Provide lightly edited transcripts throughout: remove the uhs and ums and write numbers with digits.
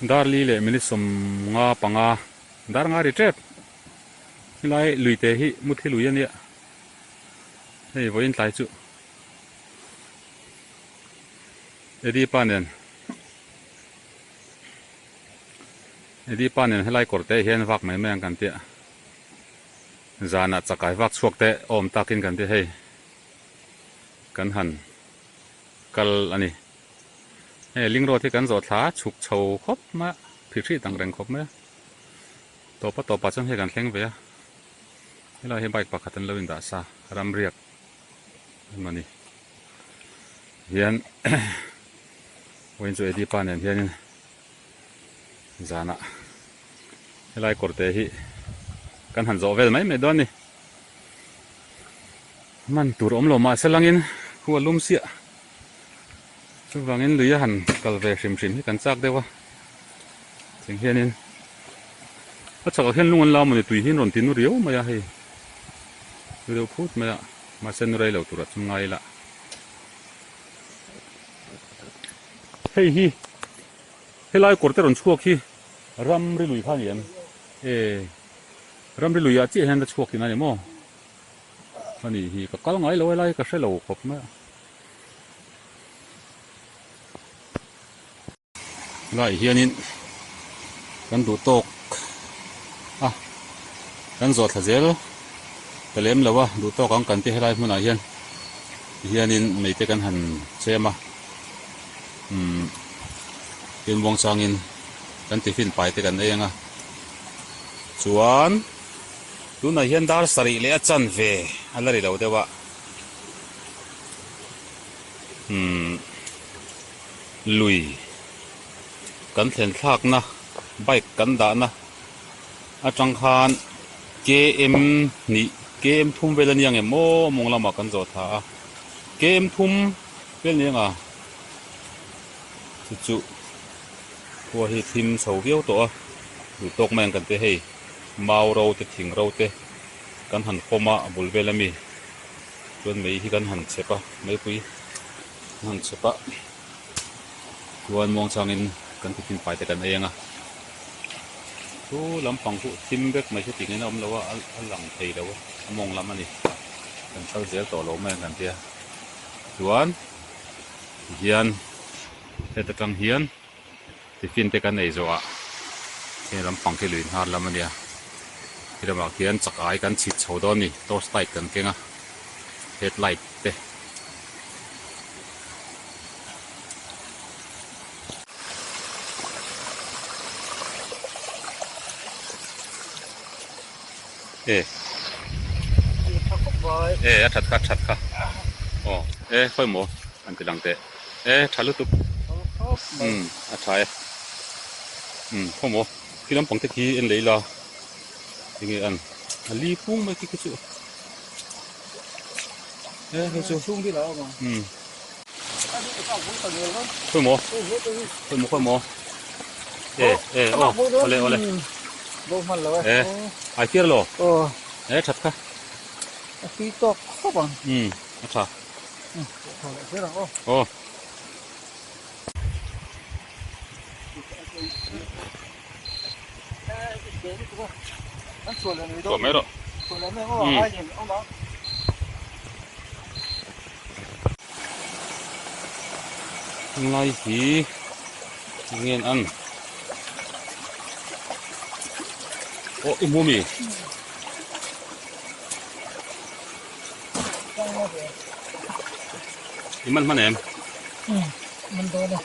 Dar li leh minute 55 dar nga ri tep. Helai lui te hi muthi lui a nia. Hei vawiin tlai chu Eddie pa nen Eddie pa nen helai kawr te hian vak mai mai ang kan tia. Zanah chakai vak chhuak te awm takin kan tia hei kan han kal a ni. Hei ling road hi kan zawh thla chhuk chho khawp mai a, phihhrih dang reng khawp mai a. Tawpa tawpah chuan hei kan thleng ve a, helai hi bike pakhat an lo indah sa ramriak emaw ni hian vawiin chu Eddie pa nen hianin zanah helai kawr te hi kan han zawh vel mai mai dawn a ni. Hman tur awm lo mahse langin khu a lum siah. Chuvangin lui a han kal ve hrim hrim hi kan chak deuh a. Cheng hianin a chhakah hian lung an la mawni tui hi an rawn ti nu riau mai a hei. Nu deuh phut mai a mahse nu rei lo turah chuan ngai ila. Hei hi helai kawr te rawn chhuak hi ramri lui kha a ni em? E ramri luiah chiah hian la chhuak tihna a ni maw? A nih hi ka kal ngai lo helai ka hre lo khawp mai a. Helaiah hianin kan duh tawk a kan zawh thla zel ta lem lo a duh tawk ang kan ti helai hmunah hian tihianin mei te kan han chem a umm tin muang changin kan tiffin pai te kan ei ang a chuan tunah hian dar sarih leh a chanve a la ri lo deuh a. Umm lui kan thlen thlakna bike kan dahna atang khan km hnih km thum vel a ni ang em aw mawng lamah kan zawh thla a km thum vel ni ang a chu chu khua hi thim chho viau tawh a duh tawk mai ang kan ti hei mau ro te thing ro te kan han fawm a a bul vel ami. Chuan mei hi kan han chep a, meipui kan han chep a, chuan muang changin kan tiffin pai te kan ei ang a, chu lampang chu thim vek mai se tih ngaihna awm lo a, a lang thei lo a, a mawng lam a ni, kan kal zel tawh lo mai ang kan tia, chuan tihian heta tang hian. Tiffin te kan ei zawh ah heng lampang khi lui hnar lam a nia khi lamah khian chak ai kan chhit chho dawn a ni torch light kan keng a headlight te. E e a that kha a that kha aw e khawi maw an ti lang teh. E tha lutuk umm a tha e umm khaw maw khi lampang te khi en leh ila enge an a li phung mai khi khi chu e hei chu umm khawi maw khawi maw khawi maw e e aw awle awle e ai fiar lo e that kha umm a tha. Aw. Chhuah mai rawh. Umm. Tunlai hi enge an an? Aw i hmu mi? I man hman em? Man dawn e.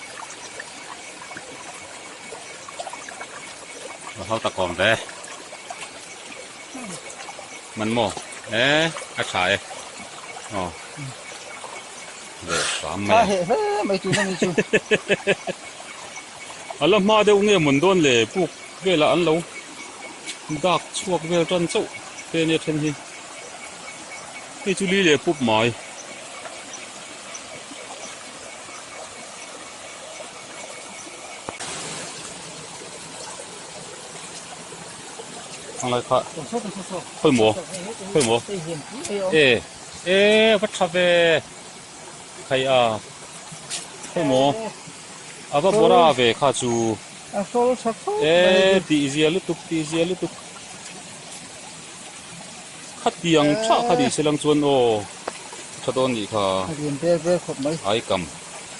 A hau tak awm ve. Man maw? E, a tha e. Aw. Ve hram mai. Tha heh hle mai tun a ni chu. A la hma deuh nge mawn dawn le puk velah an lo dak chhuak vel tan chauh te ania then hi. Hei chu li leh pup mai. Ang lai kha khawi maw khawi maw e e va tha ve khai a khawi maw a va bawra ve kha chu. A hrawl tha khawp mai a E tih zia lutuk tih zia lutuk. Khatiang tha kha ni se lang chuan aw tha dawn nih kha. A lian ber ber khawp mai. Aikam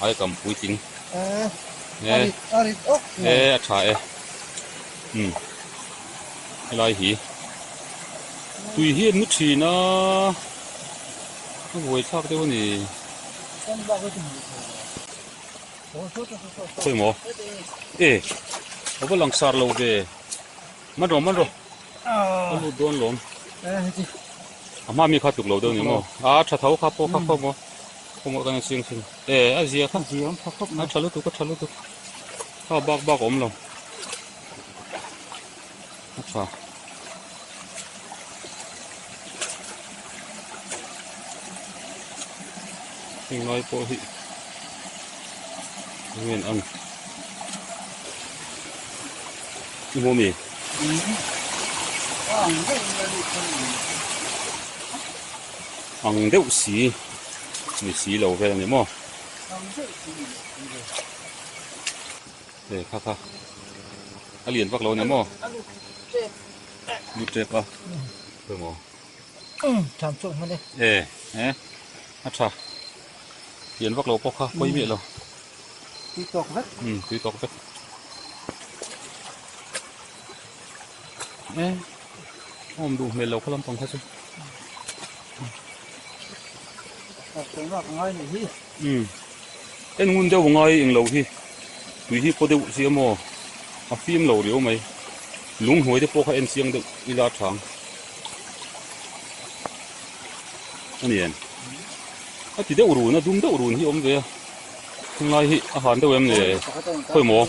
aikam puitling. E a rit a rit awk mai. E a tha e. Umm helai hi tui hi an ni thin a a buai thlak deuh a ni. Khawi maw? E a va lang sar lo ve. Man rawh man rawh a lut dawn lawm. A hma mi kha tluk lo deuh ni maw? A tha tho kha pawh kha khaw maw? Khaw maw kan ching thin. E a zia kha a tha lutuk a tha lutuk. Kha bak bak a awm lo. A tha. Heng lai pawh hi enge an ang i hmu ami? Ang deuh si ni si lo vel a ni maw? E kha kha a lian vak lo a ni maw? Lu tep a emaw Tham chawk hman e. E e a tha lian vak lo pawh kha pawi miah lo. Tui tawk vek. Um tui tawk vek. E awm duh hmel lo kha lampang kha chu. Um en ngun deuh ngai eng lo hi tui hi paw deuh si a maw a fim lo riau mai lung hnuai te pawh kha en chiang deuh ila a thang a ni em a ti deuh run a dum deuh run hi a awm ve a tunlai hi a han deuh em ni khawi maw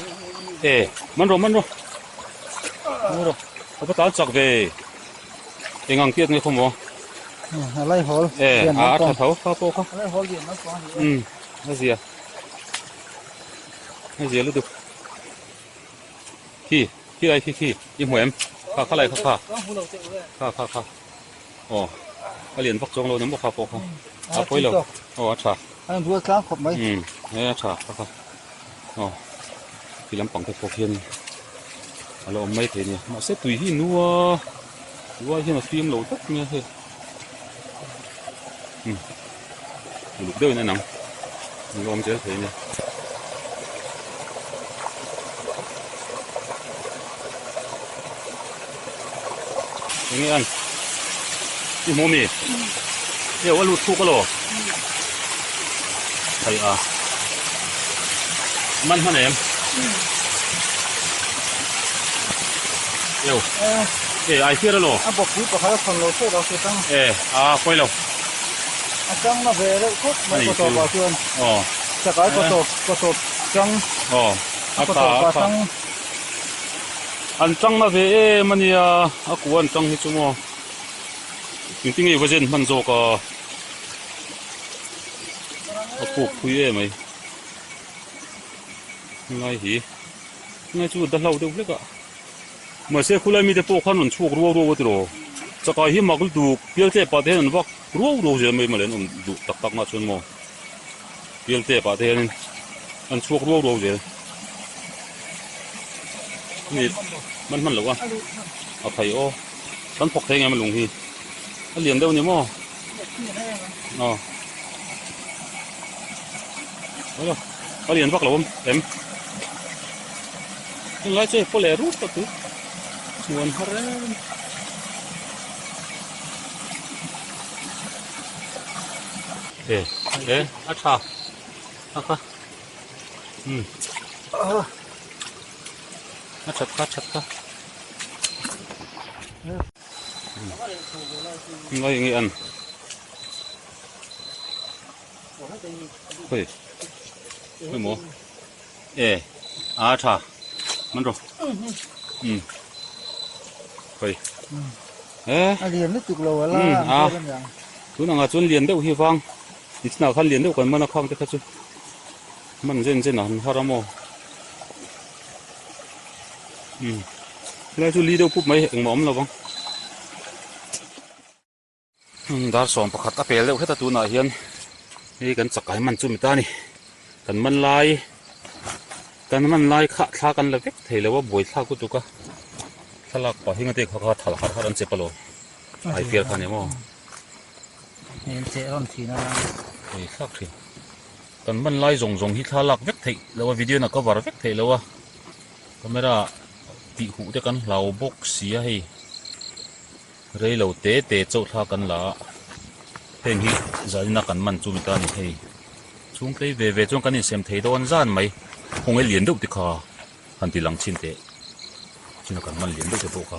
e man rawh man rawh man rawh a va tan chak ve. Eng ang tiat nge khaw maw? A lai hawl lian lam pang. E, a tha tho kha pawh kha. A lai hawl lian lam pang a ni e. Um, a zia. A zia lutuk. Khi, khi lai khi khi, i hmu em? Kha kha lai kha kha. Kha kha kha. Aw, a lian vak chuang lo nem bawk kha pawh kha. A pawi lo. Aw, a tha. A inbual tlang khawp mai. Um, e a tha kha kha. Aw, ti lampang te pawh khian a la awm mai thei a nia mahse tui hi nua nua hian a fim lo tlat mai a hei umm uluk deuhin a en ang an la awm zel thei a nia. Enge an i hmu ami? Eo a lut thuk alaw? Thei a man hman em? Eo e ai fiar alaw? A bawk pui pakhat a thawn lo theuh lo se tang. E a pawi lo. A tang na ve reuh khawp mai kawtawp ah chuan. Aw. Chakai kawtawp kawtawp tang. Aw a tha a tha. An tang na ve em a nia, a kua an tang hi chu maw engtin nge va zen hman zawk a, a puk phui em mai ngai hi ngai chu da hlau deuh hlek a mahse khulai mite pawh khan rawn chhuak ruau ruau a tiraw chakai hi mak lutuk pial tep ah te hian an vak ruau ruau zel mai mawle an awm duh tak tak mah chuan maw pial tep ah te hian an chhuak ruau ruau zel. Ni man hman loh a a phei aw kan phawk thei ngem a lung hi a lian deuh a ni maw aw alo a lian vak lo awm em tunlai chu hei pawh leh rup a tui chhuan har em e e a tha a kha umm a that kha that kha ngai nge an hoi hoi maw e a tha man rawh um hoi e a lian lutuk lo ala a tunangah chuan lian deuh hi vang nichinah khan lian deuh kan man a khang te kha chu. Hman zen zen ah han har a maw? Umm helai chu li deuh pup mai engmah awm lo vang. Umm dar 11 a pel deuh heta tunah hian hei kan chakai man chu mi ta a ni. Kan man lai. Kan man lai kha thla kan la vek thei lo a, buaithlak lutuk a. Thlalak pah hi ngate kha kha thal har har an chep alawm. Ai fiar kha ni maw? Heng cheh rawn thin a. Buaithlak thin. Kan man lai zawng zawng hi thla lak vek theih lo a, video in a cover vek theih lo a. Camera tih huh te kan hlau bawk si a hei. Rei lo te te chauh thla kan la a, heng hi zanina kan man chu mi ta a ni hei. Chhungtlei ve ve chuan kan insem thei dawn zan mai. Khawnge lian deuh te kha han ti lang chhin teh. China kan man lian deuh te pawh kha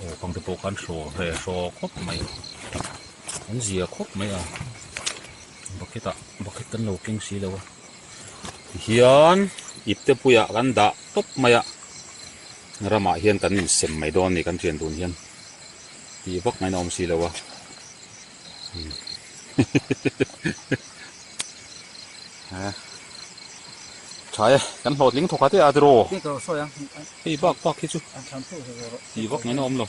aw kang te pawh khan hraw he hraw khawp mai. An zia khawp mai a. Bucket ah bucket kan lo keng si lo a. Tihian ipte puiah kan dah tawp mai a. Ramah hian kan insem mai dawn a ni kan thian dun hian tih vak ngaihna awm si lo a. Tha e, kan hlawhtling thawk a te a tiraw? Hei bak bak hi chu tih vak ngaihna awm lo.